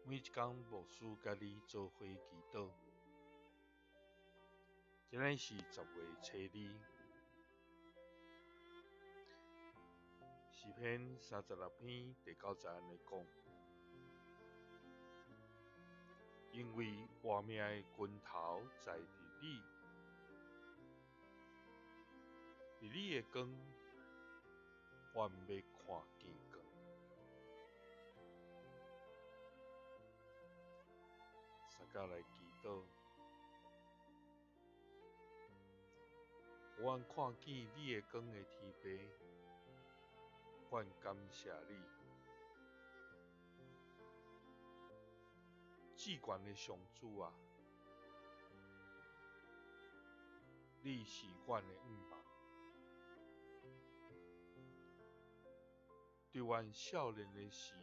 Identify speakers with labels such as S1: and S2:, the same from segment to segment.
S1: 每一工牧師佮你做伙祈禱。今日是10月初2，詩篇36篇第九節按呢講：因為活命的根頭在佇你，佇你的光，阮欲看見光。大家來祈禱，予阮看見你的光的天父，阮感謝你。至懸的上主啊，你是阮的向望。佇阮少年的時，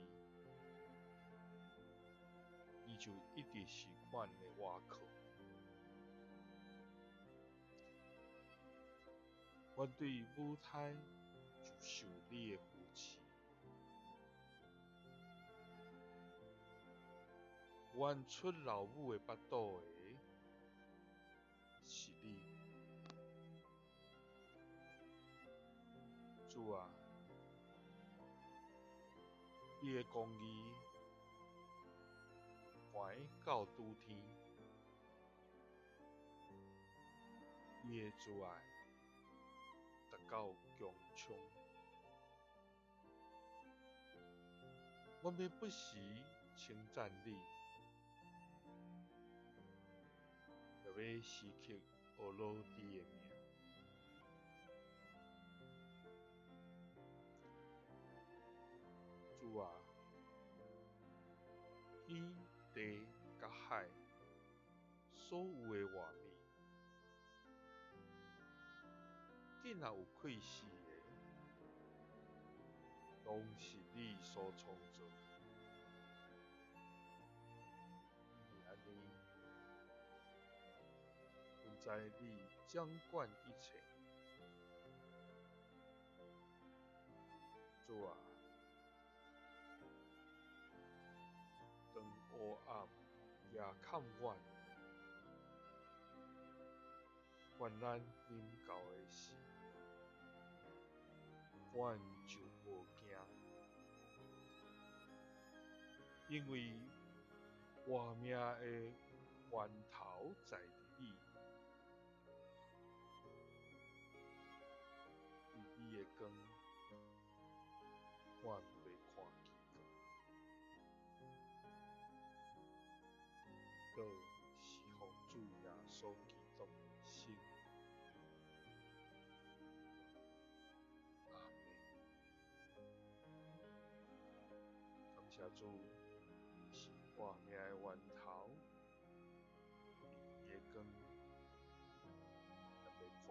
S1: 你就一直是阮的倚靠。阮對母胎就受你的扶持。阮出老母的腹肚的是你，主啊，你的公義懸到諸天，你的慈愛達到穹蒼。阮欲不時稱讚你，也欲時刻呵咾你的名。主啊，天地佮海所有的活物，囝仔有氣息的，攏是你所創造。因為按呢，阮知你掌管一切。主啊，當黑暗遮蓋阮，患難臨到的時，阮就無驚，因為活命的源頭在佇你，佇你的光，阮欲看見光。禱是奉主耶穌基督的聖名，阿們。感謝主，你是活命的源頭，佇你的光，咱欲看見光。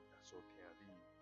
S1: 耶穌疼你。